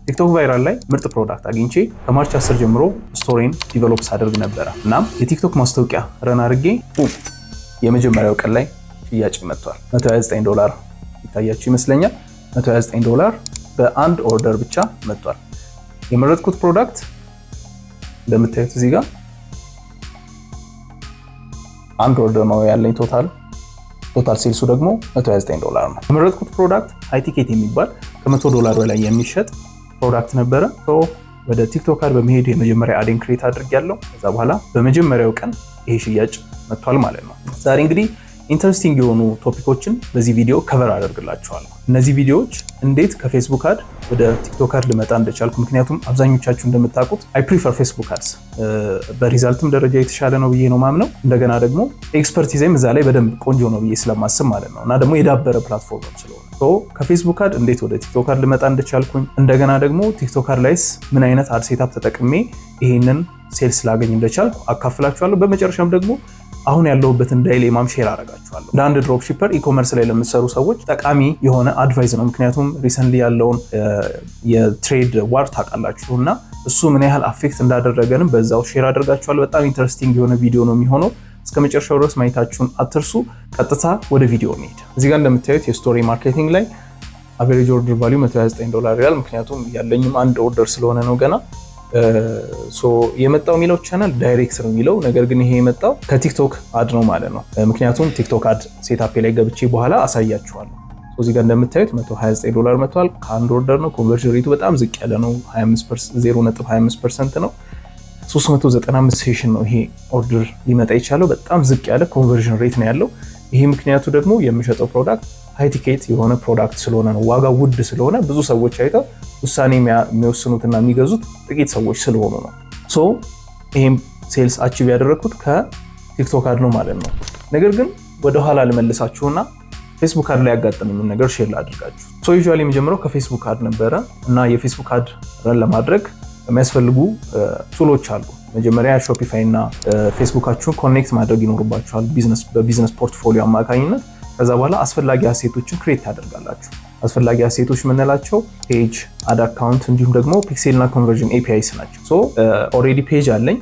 TikTok viral ላይ ምርጥ product አግኝቼ ከ March 10 ጀምሮ store ኤን develop ሳደርግ ነበረ። እናም የ TikTok ማስታወቂያ run አድርጌ የመጀመሪያው ቀን ላይ ሽያጭ መጥቷል። $129 ይታያችሁ ይመስለኛል። $129 በአንድ order ብቻ መጥቷል። የመረጥኩት product እንደምታዩት እዚህ ጋር አንድ order ነው ያለኝ፣ total sales ኡ ደግሞ $129 ነው። የመረጥኩት product high ticket የሚባል ከ$100 በላይ የሚሸጥ product ነበረ። ወደ TikTok ad በመሄድ የመጀመሪያ ad ኤን create አድርጌያለሁ። ከዛ በኋላ በመጀመሪያው ቀን ይሄ ሽያጭ መጥቷል ማለት ነው። ዛሬ እንግዲህ interesting የሆኑ topic ኦችን በዚህ ቪዲዮ cover አደርግላችኋለሁ። እነዚህ ቪዲዮዎች እንዴት ከ Facebook ad ወደ TikTok ad ልመጣ እንደቻልኩ፣ ምክንያቱም አብዛኞቻችሁ እንደምታውቁት I prefer Facebook ads፣ በ result ም ደረጃ የተሻለ ነው ብዬ ነው ማምነው። እንደገና ደግሞ expertise ኤም እዛ ላይ በደንብ ቆንጆ ነው ብዬ ስለማስብ ማለት ነው እና ደግሞ የዳበረ platform ስለሆነ ከ Facebook ad እንዴት ወደ TikTok ad ልመጣ እንደቻልኩኝ፣ እንደገና ደግሞ TikTok ad ላይስ ምን አይነት ad setup ተጠቅሜ ይሄንን sales ላገኝ እንደቻልኩ አካፍላችኋለሁ። በመጨረሻም ደግሞ አሁን ያለሁበትን dilemma ም share አደርጋችኋለሁ። እንደ አንድ dropshipper e-commerce ላይ ለምትሰሩ ሰዎች ጠቃሚ የሆነ advice ነው። ምክንያቱም recently ያለውን የ trade war ታውቃላችሁ እና እሱ ምን ያህል affect እንዳደረገንም በዛው share አደርጋችኋለሁ። በጣም interesting የሆነ ቪዲዮ ነው የሚሆነው። እስከ መጨረሻው ድረስ ማየታችሁን አትርሱ። ቀጥታ ወደ ቪዲዮ እንሂድ። እዚህ ጋር እንደምታዩት የ store marketing ላይ average order value $129 ይላል። ምክንያቱም ያለኝም አንድ order ስለሆነ ነው ገና የመጣው የሚለው channel direct ነው የሚለው፣ ነገር ግን ይሄ የመጣው ከ TikTok ad ነው ማለት ነው። ምክንያቱም TikTok ad setup ኤ ላይ ገብቼ በኋላ አሳያችኋለሁ። እዚህ ጋር እንደምታዩት $129 መጥቷል። ከአንድ order ነው። Conversion rate ኡ በጣም ዝቅ ያለ ነው፣ 0.25% ነው። 395 session ነው ይሄ order ሊመጣ የቻለው። በጣም ዝቅ ያለ conversion rate ነው ያለው። ይሄ ምክንያቱ ደግሞ የምሸጠው product high ticket የሆነ product ስለሆነ ነው። ዋጋው ውድ ስለሆነ ብዙ ሰዎች አይተው ውሳኔ የሚወስኑትና የሚገዙት ጥቂት ሰዎች ስለሆኑ ነው። So ይሄም sales achieve ያደረግኩት ከ TikTok ad ነው ማለት ነው። ነገር ግን ወደኋላ ልመልሳችሁና Facebook ad ላይ ያጋጠመኝን ነገር share ላድርጋችሁ። So usually የሚጀምረው ከ Facebook ad ነበረ እና የ Facebook ad run ለማድረግ የሚያስፈልጉ tool ኦች አሉ። መጀመሪያ Shopify እና Facebook ኣችሁን connect ማድረግ ይኖርባችኋል በ business portfolio አማካኝነት። ከዛ በኋላ አስፈላጊ asset ኦችን create ታደርጋላችሁ። አስፈላጊ asset ኦች የምንላቸው page፣ ad account እንዲሁም ደግሞ pixel እና conversion APIs ናቸው። So already page አለኝ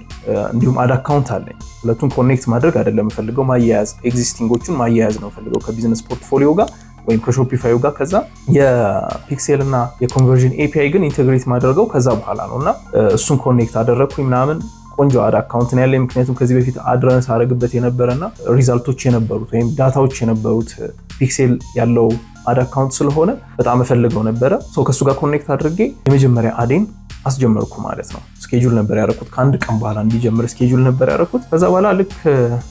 እንዲሁም ad account አለኝ። ሁለቱን connect ማድረግ አይደለም የምፈልገው፣ ማያያዝ፣ existing ኦቹን ማያያዝ ነው የምፈልገው ከ business portfolio ጋር ወይም ከ Shopify ኡ ጋር። ከዛ የ pixel እና የ conversion API ግን integrate ማደርገው ከዛ በኋላ ነው እና እሱን connect አደረግኩኝ ምናምን። ቆንጆ ad account ነው ያለኝ። ምክንያቱም ከዚህ በፊት ad run ሳደርግበት የነበረና result ኦች የነበሩት ወይም data ዎች የነበሩት pixel ያለው ad account ስለሆነ በጣም እፈልገው ነበረ። ከእሱ ጋር connect አድርጌ የመጀመሪያ ad ኤን አስጀመርኩ ማለት ነው። Schedule ነበር ያደረኩት፣ ከአንድ ቀን በኋላ እንዲጀምር schedule ነበር ያደረኩት። ከዛ በኋላ ልክ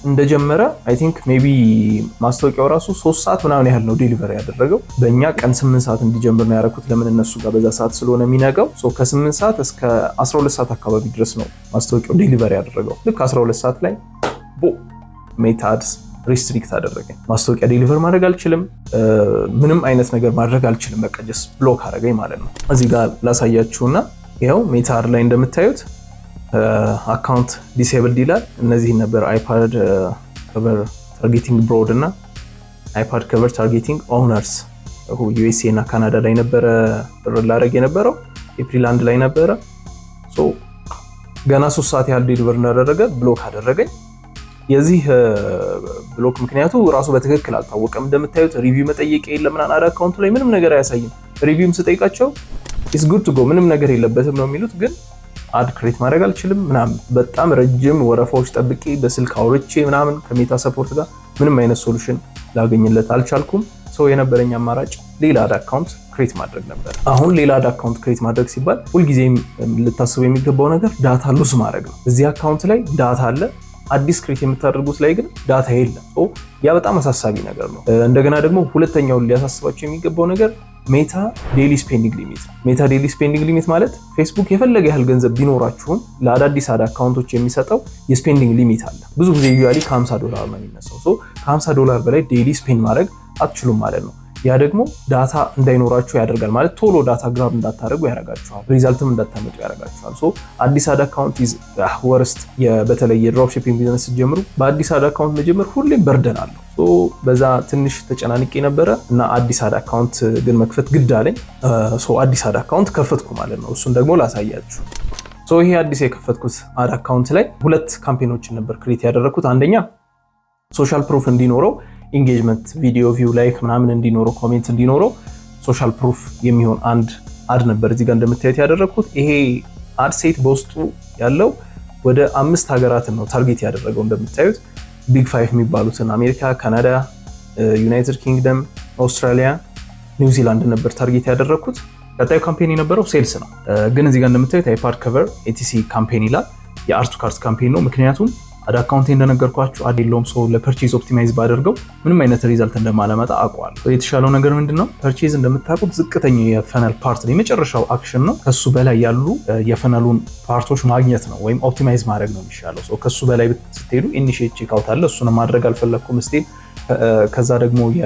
እንደጀመረ I think maybe ማስታወቂያው ራሱ 3 ሰዓት ምናምን ያህል ነው delivery ያደረገው። በእኛ ቀን 8 ሰዓት እንዲጀምር ነው ያደረኩት። ለምን? እነሱ ጋር በዛ ሰዓት ስለሆነ የሚነጋው። ከ8 ሰዓት እስከ 12 ሰዓት አካባቢ ድረስ ነው ማስታወቂያው delivery ያደረገው። ልክ 12 ሰዓት ላይ boom፣ Meta ads restrict አደረገኝ። ማስታወቂያ deliver ማድረግ አልችልም። ምንም አይነት ነገር ማድረግ አልችልም። በቃ just block አደረገኝ ማለት ነው። እዚህ ጋር ላሳያችሁና ይኸው Meta ad ላይ እንደምታዩት account disabled ይላል። እነዚህን ነበር iPad cover targeting broad እና iPad cover targeting owners USA እና ካናዳ ላይ ነበረ ላደርግ የነበረው፣ ኤፕሪል 1 ላይ ነበረ። ገና 3 ሰዓት ያህል deliver እንዳደረገ block አደረገኝ። የዚህ block ምክንያቱ ራሱ በትክክል አልታወቀም። እንደምታዩት review መጠየቅ የለም ምናምን፣ ad account ኡ ላይ ምንም ነገር አያሳይም። Review ም ስጠይቃቸው "It's good to go፣ ምንም ነገር የለበትም" ነው የሚሉት። ግን ad create ማድረግ አልችልም ምናምን። በጣም ረጅም ወረፋዎች ጠብቄ በስልክ አውርቼ ምናምን ከ Meta support ጋር ምንም አይነት solution ላገኝለት አልቻልኩም። So የነበረኝ አማራጭ ሌላ ad account create ማድረግ ነበር። አሁን ሌላ ad account create ማድረግ ሲባል ሁልጊዜም ልታስቡ የሚገባው ነገር data lose ማድረግ ነው። እዚህ account ላይ data አለ፣ አዲስ create የምታደርጉት ላይ ግን data የለም። ያ በጣም አሳሳቢ ነገር ነው። እንደገና ደግሞ ሁለተኛውን ሊያሳስባችሁ የሚገባው ነገር Meta daily spending limit። Meta daily spending limit ማለት ፌስቡክ የፈለገ ያህል ገንዘብ ቢኖራችሁም ለአዳዲስ ad account ኦች የሚሰጠው የ spending limit አለ። ብዙ ጊዜ usually ከ50 ዶላር ነው የሚነሳው። ከ50 ዶላር በላይ daily spend ማድረግ አትችሉም ማለት ነው። ያ ደግሞ data እንዳይኖራችሁ ያደርጋል። ማለት ቶሎ data grab እንዳታደርጉ ያደርጋችኋል። Result ም እንዳታመጡ ያደርጋችኋል። So አዲስ ad account is worst። በተለይ የ dropshipping business ስትጀምሩ በአዲስ ad account መጀመር ሁሌም burden አለው። በዛ ትንሽ ተጨናንቄ ነበረ እና አዲስ ad account ግን መክፈት ግድ አለኝ። አዲስ ad account ከፈትኩ ማለት ነው። እሱን ደግሞ ላሳያችሁ። ይሄ አዲስ የከፈትኩት ad account ላይ ሁለት campaign ኦችን ነበር create ያደረግኩት። አንደኛ social proof እንዲኖረው፣ engagement፣ video view፣ like ምናምን እንዲኖረው፣ comment እንዲኖረው social proof የሚሆን አንድ ad ነበር እዚህ ጋር እንደምታዩት ያደረግኩት። ይሄ ad set በውስጡ ያለው ወደ አምስት ሀገራትን ነው target ያደረገው። እንደምታዩት big five የሚባሉትን አሜሪካ፣ ካናዳ፣ ዩናይትድ ኪንግደም፣ አውስትራሊያ፣ ኒውዚላንድ ነበር target ያደረግኩት። ቀጣዩ campaign የነበረው sales ነው። ግን እዚህ ጋር እንደምታዩት iPad cover etc campaign ይላል። የ add to cart campaign ነው። ምክንያቱም ad account ኤ እንደነገርኳችሁ ad የለውም። So ለ purchase optimize ባደርገው ምንም አይነት result እንደማላመጣ አውቀዋለሁ። የተሻለው ነገር ምንድን ነው? Purchase እንደምታውቁት ዝቅተኛ የ funnel part ነው፣ የመጨረሻው action ነው። ከሱ በላይ ያሉ የ funnel ኡን part ኦች ማግኘት ነው ወይም optimize ማድረግ ነው የሚሻለው። ከሱ በላይ ስትሄዱ initiate checkout አለ። እሱንም ማድረግ አልፈለግኩም still። ከዛ ደግሞ የ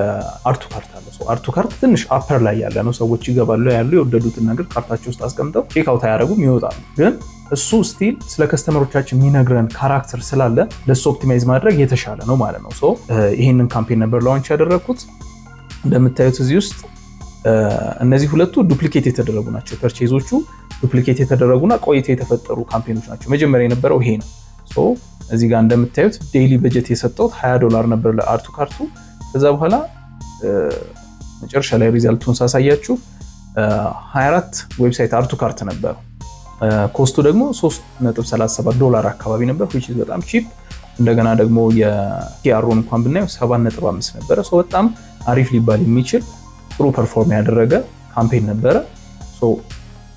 add to cart አለ። Add to cart ትንሽ upper ላይ ያለ ነው። ሰዎች ይገባሉ ያሉ የወደዱትን ነገር cart ኣቸው ውስጥ አስቀምጠው checkout አያደርጉም፣ ይወጣሉ። ግን እሱ still ስለ customer ኦቻችን የሚነግረን character ስላለ ለሱ optimize ማድረግ የተሻለ ነው ማለት ነው። So ይሄንን campaign ነበር launch ያደረግኩት። እንደምታዩት እዚህ ውስጥ እነዚህ ሁለቱ duplicate የተደረጉ ናቸው። Purchase ኦቹ duplicate የተደረጉና ቆይተው የተፈጠሩ campaign ኦች ናቸው። መጀመሪያ የነበረው ይሄ ነው። እዚህ ጋር እንደምታዩት daily budget የሰጠሁት 20 ዶላር ነበር ለ add to cart ኡ። ከዛ በኋላ መጨረሻ ላይ result ኡን ሳሳያችሁ 24 website add to cart ነበረው። Cost ኡ ደግሞ 3.37 ዶላር አካባቢ ነበር፣ which is በጣም cheap። እንደገና ደግሞ የ CTR ኡን እንኳን ብናየው 7.5 ነበረ። በጣም አሪፍ ሊባል የሚችል ጥሩ perform ያደረገ campaign ነበረ።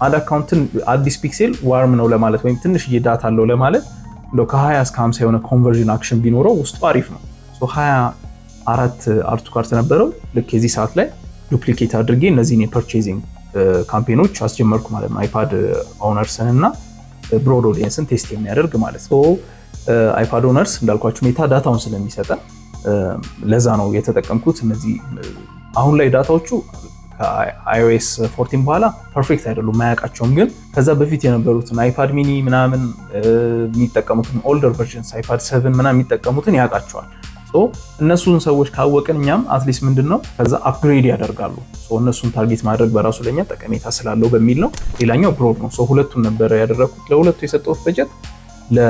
Ad account ን አዲስ pixel warm ነው ለማለት ወይም ትንሽዬ data አለው ለማለት እንደው ከ20 እስከ 50 የሆነ conversion action ቢኖረው ውስጡ አሪፍ ነው። 24 add to cart ነበረው። ልክ የዚህ ሰዓት ላይ duplicate አድርጌ እነዚህን የ purchasing campaign ኦች አስጀመርኩ ማለት ነው። iPad owners ን እና broad audience ን test የሚያደርግ ማለት ነው። iPad owners እንዳልኳችሁ ሜታ data ውን ስለሚሰጠን ለዛ ነው የተጠቀምኩት። እነዚህ አሁን ላይ data ዎቹ ከ iOS 14 በኋላ perfect አይደሉም፣ ማያውቃቸውም። ግን ከዛ በፊት የነበሩትን iPad mini ምናምን የሚጠቀሙትን፣ older versions iPad 7 ምናምን የሚጠቀሙትን ያውቃቸዋል። እነሱን ሰዎች ካወቅን እኛም at least ምንድን ነው ከዛ upgrade ያደርጋሉ። እነሱን target ማድረግ በራሱ ለኛ ጠቀሜታ ስላለው በሚል ነው። ሌላኛው broad ነው። ሁለቱን ነበረ ያደረግኩት። ለሁለቱ የሰጠሁት በጀት ለ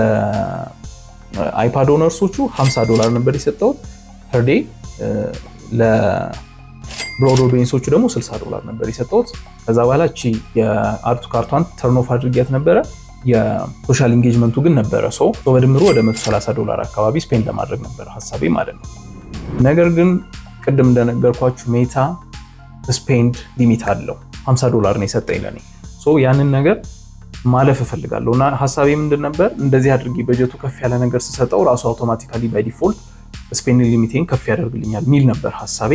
iPad owners ኦቹ 50 ዶላር ነበር የሰጠሁት per day። ለ broad audience ኦቹ ደግሞ 60 ዶላር ነበር የሰጠሁት። ከዛ በኋላ እቺ የ add to cart ኧን turn off አድርጊያት ነበረ። የ social engagement ኡ ግን ነበረ። So በድምሩ ወደ 130 ዶላር አካባቢ spend ለማድረግ ነበረ ሀሳቤ ማለት ነው። ነገር ግን ቅድም እንደነገርኳችሁ ሜታ spend limit አለው። 50 ዶላር ነው የሰጠኝ ለኔ። ያንን ነገር ማለፍ እፈልጋለሁ እና ሀሳቤ ምንድን ነበር? እንደዚህ አድርጌ በጀቱ ከፍ ያለ ነገር ስሰጠው ራሱ automatically by default spend limit ኤን ከፍ ያደርግልኛል የሚል ነበር ሀሳቤ።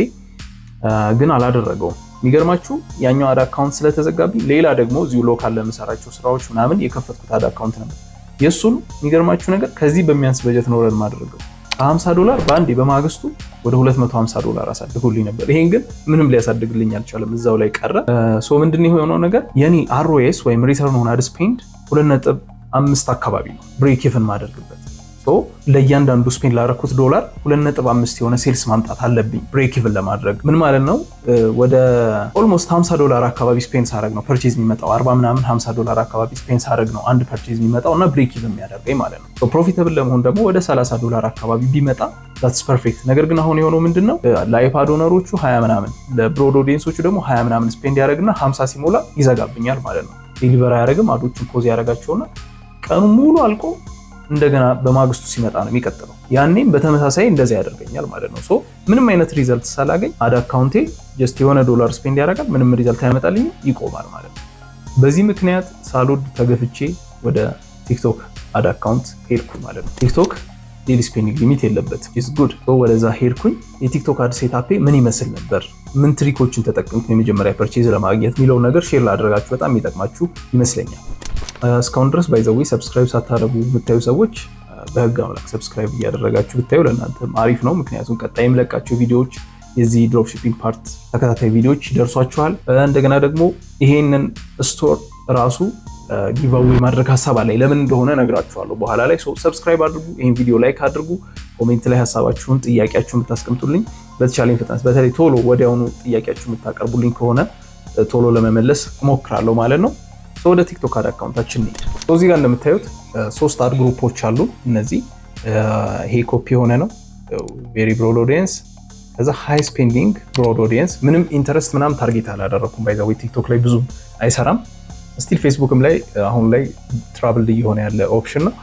ግን አላደረገውም። የሚገርማችሁ ያኛው ad account ስለተዘጋብኝ ሌላ ደግሞ እዚሁ local ለምሰራቸው ስራዎች ምናምን የከፈትኩት ad account ነበር። የእሱን የሚገርማችሁ ነገር ከዚህ በሚያንስ በጀት ነው run ማደርገው። ከ50 ዶላር በአንዴ በማግስቱ ወደ 250 ዶላር አሳድጎልኝ ነበር። ይሄን ግን ምንም ሊያሳድግልኝ አልቻለም፣ እዛው ላይ ቀረ። So ምንድን የሆነው ነገር የኔ ROAS ወይም return on ad spend 2.5 አካባቢ ነው break even ማደርግበት። ለእያንዳንዱ spend ላረኩት ዶላር 2.5 የሆነ sales ማምጣት አለብኝ break even ለማድረግ። ምን ማለት ነው? ወደ almost 50 ዶላር አካባቢ spend ሳረግ ነው purchase የሚመጣው። 40 ምናምን 50 ዶላር አካባቢ spend ሳረግ ነው አንድ purchase የሚመጣው እና break even የሚያደርገኝ ማለት ነው። Profitable ለመሆን ደግሞ ወደ 30 ዶላር አካባቢ ቢመጣ that's perfect። ነገር ግን አሁን የሆነው ምንድን ነው? ለ iPad owner ኦቹ 20 ምናምን፣ ለ broad audience ኦቹ ደግሞ 20 ምናምን spend ያደረግና 50 ሲሞላ ይዘጋብኛል ማለት ነው። Deliver አያደርግም። Ad ኦቹን pause ያደርጋቸውና ቀኑ ሙሉ አልቆ እንደገና በማግስቱ ሲመጣ ነው የሚቀጥለው። ያኔም በተመሳሳይ እንደዚያ ያደርገኛል ማለት ነው። So ምንም አይነት result ሳላገኝ ad account ኤ just የሆነ ዶላር spend ያደርጋል፣ ምንም result አያመጣልኝም፣ ይቆማል ማለት ነው። በዚህ ምክንያት ሳልወድ ተገፍቼ ወደ ቲክቶክ ad account ሄድኩ ማለት ነው። ቲክቶክ daily spending limit የለበትም፣ is good። ወደዛ ሄድኩኝ። የቲክቶክ ad setup ኤ ምን ይመስል ነበር፣ ምን trick ኦችን ተጠቀምኩ የመጀመሪያ purchase ለማግኘት የሚለውን ነገር share ላደርጋችሁ በጣም የሚጠቅማችሁ ይመስለኛል። እስካሁን ድረስ by the way subscribe ሳታደርጉ የምታዩ ሰዎች በህግ አምላክ subscribe እያደረጋችሁ ብታዩ ለእናንተም አሪፍ ነው። ምክንያቱም ቀጣይ የምለቃቸው ቪዲዮዎች የዚህ drop shipping part ተከታታይ ቪዲዮዎች ይደርሷችኋል። እንደገና ደግሞ ይሄንን store ራሱ Giveaway ማድረግ ሀሳብ አለኝ። ለምን እንደሆነ እነግራችኋለሁ በኋላ ላይ። Subscribe አድርጉ፣ ይህን ቪዲዮ like አድርጉ፣ comment ላይ ሀሳባችሁን ጥያቄያችሁን ብታስቀምጡልኝ በተቻለኝ ፍጥነት፣ በተለይ ቶሎ ወዲያውኑ ጥያቄያችሁን የምታቀርቡልኝ ከሆነ ቶሎ ለመመለስ እሞክራለሁ ማለት ነው። ወደ ቲክቶክ ad account ኣችን እንሂድ። እዚህ ጋር እንደምታዩት ሶስት ad group ኦች አሉ። እነዚህ ይሄ ኮፒ የሆነ ነው፣ very broad audience፣ ከዛ high spending broad audience። ምንም interest ምናምን target አላደረኩም። By the way ቲክቶክ ላይ ብዙም አይሰራም። Still ፌስቡክም ላይ አሁን ላይ trouble እየሆነ ያለ option ነው።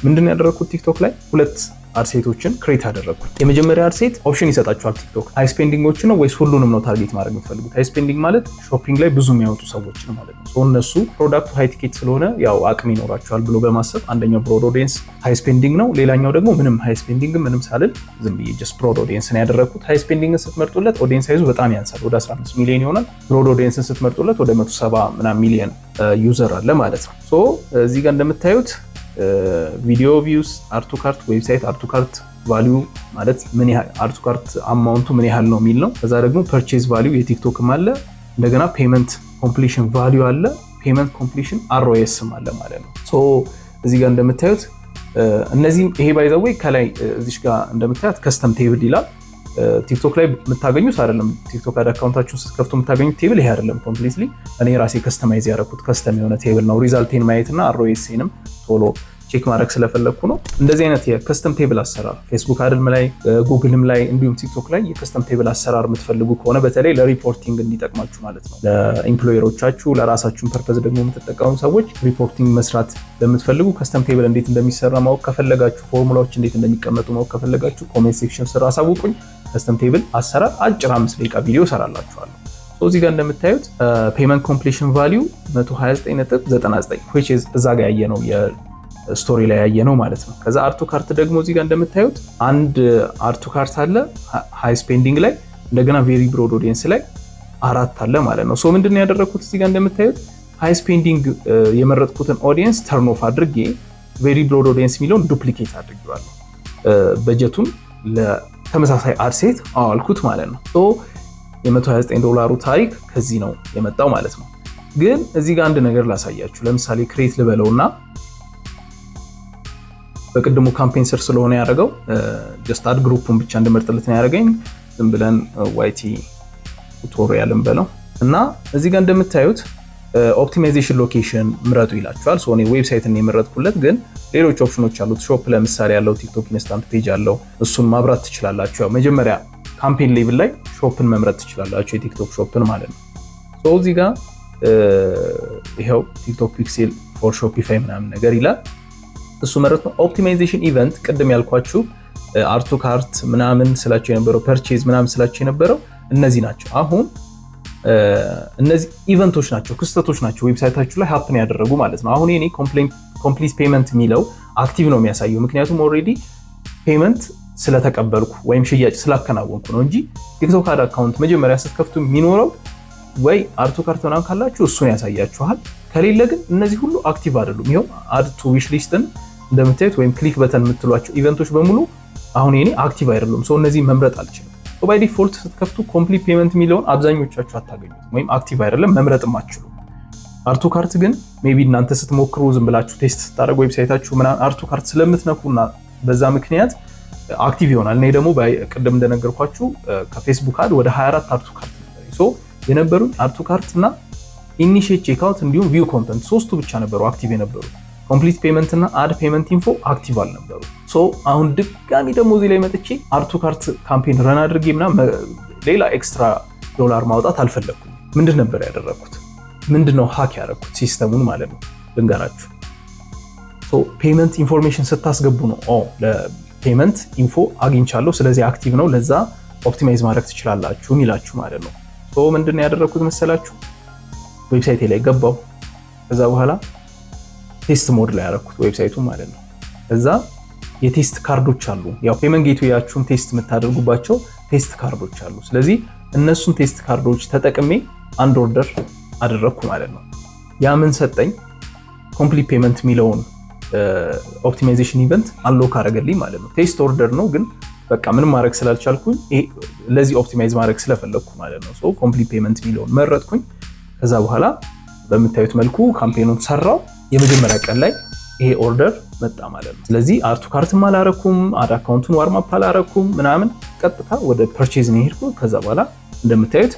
ምንድን ያደረግኩት፣ ቲክቶክ ላይ ሁለት ad set ኦችን create አደረግኩት። የመጀመሪያ ad set option ይሰጣችኋል ቲክቶክ፣ high spending ኦች ነው ወይስ ሁሉንም ነው target ማድረግ የምትፈልጉት? High spending ማለት shopping ላይ ብዙ የሚያወጡ ሰዎች ነው ማለት ነው። እነሱ product ኡ high ticket ስለሆነ ያው አቅም ይኖራቸዋል ብሎ በማሰብ አንደኛው broad audience high spending ነው። ሌላኛው ደግሞ ምንም high spending ምንም ሳልል ዝም ብዬ just broad audience ነው ያደረግኩት። High spending ን ስትመርጡለት audience size ኡ በጣም ያንሳል፣ ወደ 15 ሚሊዮን ይሆናል። Broad audience ን ስትመርጡለት ወደ 170 ምናምን ሚሊዮን user አለ ማለት ነው። So እዚህ ጋር እንደምታዩት video views፣ add to cart፣ website add to cart value ማለት ምን ያህል add to cart amount ኡ ምን ያህል ነው የሚል ነው። ከዛ ደግሞ purchase value የቲክቶክም አለ። እንደገና payment completion value አለ። Payment completion ROAS ም አለ ማለት ነው። So እዚህ ጋር እንደምታዩት እነዚህም ይሄ by the way ከላይ እዚሽ ጋር እንደምታዩት custom table ይላል። ቲክቶክ ላይ የምታገኙት አይደለም። ቲክቶክ ad account ኣችሁን ስትከፍቱ የምታገኙት table ይሄ አይደለም። Completely እኔ ራሴ customize ያደረኩት custom የሆነ table ነው። Result ኤን ማየት እና ROAS ኤንም ቶሎ check ማድረግ ስለፈለግኩ ነው። እንደዚህ አይነት የ custom table አሰራር ፌስቡክ ad ም ላይ፣ ጉግልም ላይ እንዲሁም ቲክቶክ ላይ የ custom table አሰራር የምትፈልጉ ከሆነ፣ በተለይ ለ reporting እንዲጠቅማችሁ ማለት ነው፣ ለ employer ኦቻችሁ፣ ለራሳችሁን purpose ደግሞ የምትጠቀሙ ሰዎች reporting መስራት ለምትፈልጉ፣ custom table እንዴት እንደሚሰራ ማወቅ ከፈለጋችሁ፣ ፎርሙላዎች እንዴት እንደሚቀመጡ ማወቅ ከፈለጋችሁ comment section ስር አሳውቁኝ። Custom table አሰራር አጭር 5 ደቂቃ ቪዲዮ እሰራላችኋለሁ። እዚህ ጋር እንደምታዩት payment completion value 129.99 which is እዛ ጋር ያየነው የ story ላይ ያየነው ማለት ነው። ከዛ add to cart ደግሞ እዚህ ጋር እንደምታዩት አንድ add to cart አለ high spending ላይ፣ እንደገና very broad audience ላይ አራት አለ ማለት ነው። So ምንድን ነው ያደረግኩት? እዚህ ጋር እንደምታዩት high spending የመረጥኩትን audience turn off አድርጌ very broad audience የሚለውን duplicate አድርጌዋለሁ። በጀቱን ለተመሳሳይ ad set አዋልኩት ማለት ነው። የ129 ዶላሩ ታሪክ ከዚህ ነው የመጣው ማለት ነው። ግን እዚህ ጋር አንድ ነገር ላሳያችሁ። ለምሳሌ create ልበለውና በቅድሙ campaign ስር ስለሆነ ያደረገው just ad group ኡን ብቻ እንድመርጥለት ነው ያደረገኝ። ዝም ብለን YT tutorial እንበለው እና እዚህ ጋር እንደምታዩት optimization location ምረጡ ይላችኋል። So እኔ website ን የመረጥኩለት፣ ግን ሌሎች option ኖች አሉት። Shop ለምሳሌ ያለው፣ ቲክቶክ instant page አለው። እሱን ማብራት ትችላላችሁ። ያው መጀመሪያ campaign level ላይ shop ን መምረጥ ትችላላችሁ፣ የቲክቶክ shop ን ማለት ነው። So እዚህ ጋር ይኸው ቲክቶክ pixel for Shopify ምናምን ነገር ይላል። እሱ መረጥ ነው። Optimization event ቅድም ያልኳችሁ add to cart ምናምን ስላቸው የነበረው፣ purchase ምናምን ስላቸው የነበረው እነዚህ ናቸው። አሁን እነዚህ event ኦች ናቸው፣ ክስተቶች ናቸው website ኣችሁ ላይ happen ያደረጉ ማለት ነው። አሁን የኔ complete payment የሚለው active ነው የሚያሳየው፣ ምክንያቱም already payment ስለተቀበልኩ ወይም ሽያጭ ስላከናወንኩ ነው እንጂ ቲክቶክ ad account መጀመሪያ ስትከፍቱ የሚኖረው ወይ add to cart ምናምን ካላችሁ እሱን ያሳያችኋል። ከሌለ ግን እነዚህ ሁሉ active አይደሉም። ይኸው add to wishlist ን እንደምታዩት ወይም click button የምትሏቸው event ኦች በሙሉ አሁን የኔ active አይደሉም። So እነዚህ መምረጥ አልችልም። By default ስትከፍቱ complete payment የሚለውን አብዛኞቻችሁ አታገኙትም፣ ወይም active አይደለም፣ መምረጥም አትችሉም። Add to cart ግን maybe እናንተ ስትሞክሩ፣ ዝም ብላችሁ test ስታደርጉ website ኣችሁ ምናምን add to cart ስለምትነኩና በዛ ምክንያት active ይሆናል። እኔ ደግሞ ቅድም እንደነገርኳችሁ ከፌስቡክ ad ወደ 24 add to cart ነበር። So የነበሩኝ add to cart እና initiate checkout እንዲሁም view content ሶስቱ ብቻ ነበሩ active የነበሩ። Complete payment እና add payment info active አልነበሩ። So አሁን ድጋሚ ደግሞ እዚህ ላይ መጥቼ add to cart campaign run አድርጌ ምናምን ሌላ extra ዶላር ማውጣት አልፈለግኩም። ምንድን ነበር ያደረግኩት? ምንድን ነው hack ያደረግኩት system ኡን ማለት ነው። ልንገራችሁ። Payment information ስታስገቡ ነው ለ payment info አግኝቻለሁ፣ ስለዚህ active ነው፣ ለዛ optimize ማድረግ ትችላላችሁ የሚላችሁ ማለት ነው። ምንድን ነው ያደረግኩት መሰላችሁ? Website ኤ ላይ ገባው። ከዛ በኋላ test mode ላይ ያደረኩት website ኡ ማለት ነው። ከዛ የ test card ኦች አሉ። ያው payment gateway ያችሁን test የምታደርጉባቸው test card ኦች አሉ። ስለዚህ እነሱን test card ኦች ተጠቅሜ አንድ order አደረግኩ ማለት ነው። ያ ምን ሰጠኝ? Complete payment የሚለውን optimization event unlock አደረገልኝ ማለት ነው። Test order ነው ግን በቃ ምንም ማድረግ ስላልቻልኩኝ ለዚህ optimize ማድረግ ስለፈለግኩ ማለት ነው። So complete payment የሚለውን መረጥኩኝ። ከዛ በኋላ በምታዩት መልኩ campaign ኑን ሰራው። የመጀመሪያ ቀን ላይ ይሄ order መጣ ማለት ነው። ስለዚህ add to cart ም አላረኩም፣ ad account ኡን warm up አላረኩም ምናምን፣ ቀጥታ ወደ purchase ነው የሄድኩት። ከዛ በኋላ እንደምታዩት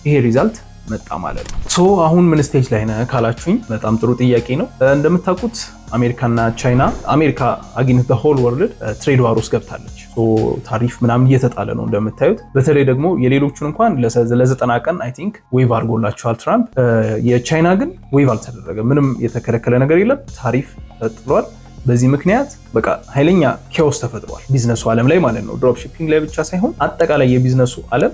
ይሄ result መጣ ማለት ነው። So አሁን ምን stage ላይ ነህ ካላችሁኝ በጣም ጥሩ ጥያቄ ነው። እንደምታውቁት አሜሪካና ቻይና፣ አሜሪካ against whole world trade war ውስጥ ገብታለች። ታሪፍ ምናምን እየተጣለ ነው እንደምታዩት። በተለይ ደግሞ የሌሎቹን እንኳን ለ90 ቀን I think waive አድርጎላቸዋል ትራምፕ። የቻይና ግን waive አልተደረገ፣ ምንም የተከለከለ ነገር የለም። ታሪፍ ተጥሏል። በዚህ ምክንያት በቃ ኃይለኛ chaos ተፈጥሯል ቢዝነሱ ዓለም ላይ ማለት ነው። Drop shipping ላይ ብቻ ሳይሆን አጠቃላይ የቢዝነሱ ዓለም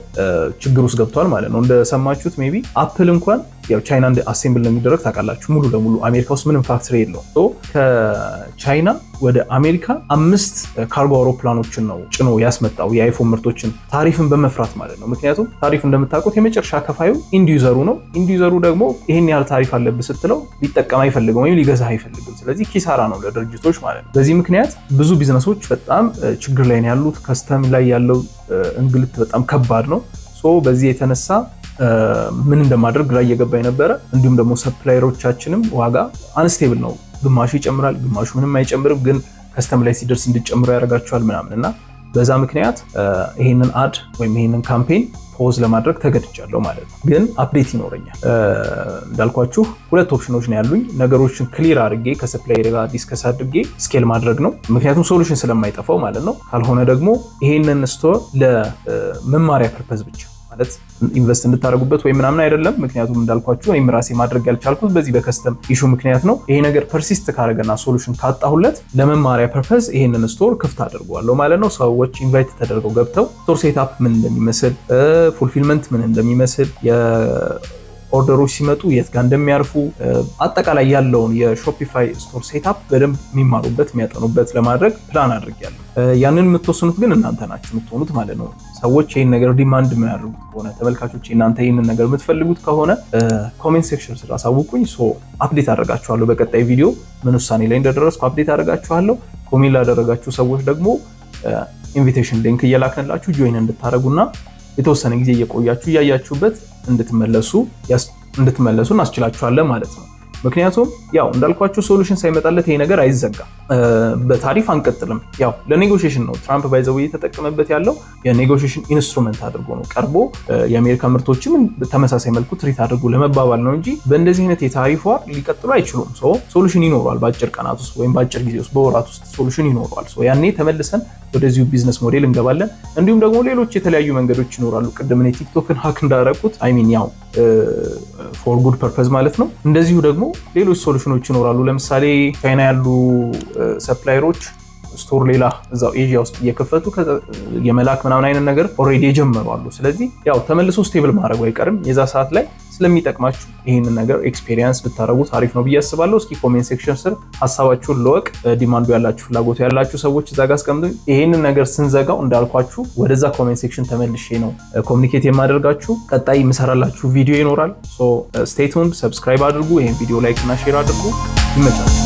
ችግር ውስጥ ገብቷል ማለት ነው። እንደሰማችሁት maybe Apple እንኳን ያው ቻይና assemble ነው የሚደረግ ታውቃላችሁ። ሙሉ ለሙሉ አሜሪካ ውስጥ ምንም factory የለውም። ከቻይና ወደ አሜሪካ አምስት ካርጎ አውሮፕላኖችን ነው ጭኖ ያስመጣው የ iPhone ምርቶችን ታሪፍን በመፍራት ማለት ነው። ምክንያቱም ታሪፍ እንደምታውቁት የመጨረሻ ከፋዩ end user ኡ ነው። End user ኡ ደግሞ ይሄን ያህል ታሪፍ አለብህ ስትለው ሊጠቀም አይፈልግም ወይም ሊገዛ አይፈልግም። ስለዚህ ኪሳራ ነው ለድርጅቶች ማለት ነው። በዚህ ምክንያት ብዙ ቢዝነሶች በጣም ችግር ላይ ነው ያሉት። Custom ላይ ያለው እንግልት በጣም ከባድ ነው። በዚህ የተነሳ ምን እንደማደርግ ግራ እየገባኝ ነበረ። እንዲሁም ደግሞ supplier ኦቻችንም ዋጋ unstable ነው። ግማሹ ይጨምራል፣ ግማሹ ምንም አይጨምርም። ግን custom ላይ ሲደርስ እንዲጨምሩ ያደርጋቸዋል ምናምን እና በዛ ምክንያት ይሄንን ad ወይም ይሄንን campaign pause ለማድረግ ተገድጃለሁ ማለት ነው። ግን update ይኖረኛል። እንዳልኳችሁ ሁለት ኦፕሽኖች ነው ያሉኝ። ነገሮችን clear አድርጌ ከ supplier ጋር discuss አድርጌ scale ማድረግ ነው፣ ምክንያቱም solution ስለማይጠፋው ማለት ነው። ካልሆነ ደግሞ ይሄንን store ለመማሪያ purpose ብቻ፣ ማለት invest እንድታደርጉበት ወይ ምናምን አይደለም። ምክንያቱም እንዳልኳችሁ እኔም ራሴ ማድረግ ያልቻልኩት በዚህ በ custom issue ምክንያት ነው። ይሄ ነገር persist ካደረገና solution ካጣሁለት ለመማሪያ purpose ይሄንን store ክፍት አድርገዋለሁ ማለት ነው። ሰዎች invite ተደርገው ገብተው store setup ምን እንደሚመስል፣ fulfillment ምን እንደሚመስል፣ order ኦች ሲመጡ የት ጋር እንደሚያርፉ፣ አጠቃላይ ያለውን የ Shopify store setup በደንብ የሚማሩበት፣ የሚያጠኑበት ለማድረግ ፕላን አድርጌያለሁ። ያንን የምትወስኑት ግን እናንተ ናችሁ የምትሆኑት ማለት ነው። ሰዎች ይህን ነገር demand የሚያደርጉት ከሆነ፣ ተመልካቾች እናንተ ይህንን ነገር የምትፈልጉት ከሆነ comment section ስር አሳውቁኝ። So update አደርጋችኋለሁ። በቀጣይ ቪዲዮ ምን ውሳኔ ላይ እንደደረስኩ update አደርጋችኋለሁ። Comment ላደረጋችሁ ሰዎች ደግሞ invitation link እየላክንላችሁ join እንድታደርጉና የተወሰነ ጊዜ እየቆያችሁ እያያችሁበት እንድትመለሱ እናስችላችኋለን ማለት ነው። ምክንያቱም ያው እንዳልኳችሁ solution ሳይመጣለት ይሄ ነገር አይዘጋም። በታሪፍ አንቀጥልም። ያው ለ negotiation ነው ትራምፕ by the way እየተጠቀመበት ያለው፣ የ negotiation instrument አድርጎ ነው ቀርቦ የአሜሪካ ምርቶችም ተመሳሳይ መልኩ treat አድርጎ ለመባባል ነው እንጂ በእንደዚህ አይነት የታሪፍ war ሊቀጥሉ አይችሉም። Solution ይኖረዋል በአጭር ቀናት ውስጥ ወይም በአጭር ጊዜ ውስጥ፣ በወራት ውስጥ solution ይኖረዋል። ያኔ ተመልሰን ወደዚሁ business model እንገባለን። እንዲሁም ደግሞ ሌሎች የተለያዩ መንገዶች ይኖራሉ። ቅድም እኔ TikTok ን hack እንዳደረኩት፣ I mean ያው for good purpose ማለት ነው። እንደዚሁ ደግሞ ሌሎች solution ኖች ይኖራሉ። ለምሳሌ ቻይና ያሉ supplier ኦች store ሌላ እዛው ኤዥያ ውስጥ እየከፈቱ የመላክ ምናምን አይነት ነገር already የጀመሩ አሉ። ስለዚህ ያው ተመልሶ stable ማድረጉ አይቀርም። የዛ ሰዓት ላይ ስለሚጠቅማችሁ ይህንን ነገር experience ብታደረጉት አሪፍ ነው ብዬ አስባለሁ። እስኪ comment section ስር ሀሳባችሁን ልወቅ። Demand ኡ ያላችሁ፣ ፍላጎቱ ያላችሁ ሰዎች እዛ ጋር አስቀምጡ። ይህንን ነገር ስንዘጋው እንዳልኳችሁ ወደዛ comment section ተመልሼ ነው communicate የማደርጋችሁ። ቀጣይ የምሰራላችሁ ቪዲዮ ይኖራል። Stay tuned፣ subscribe አድርጉ። ይህን ቪዲዮ like እና share አድርጉ። ይመቻችሁ።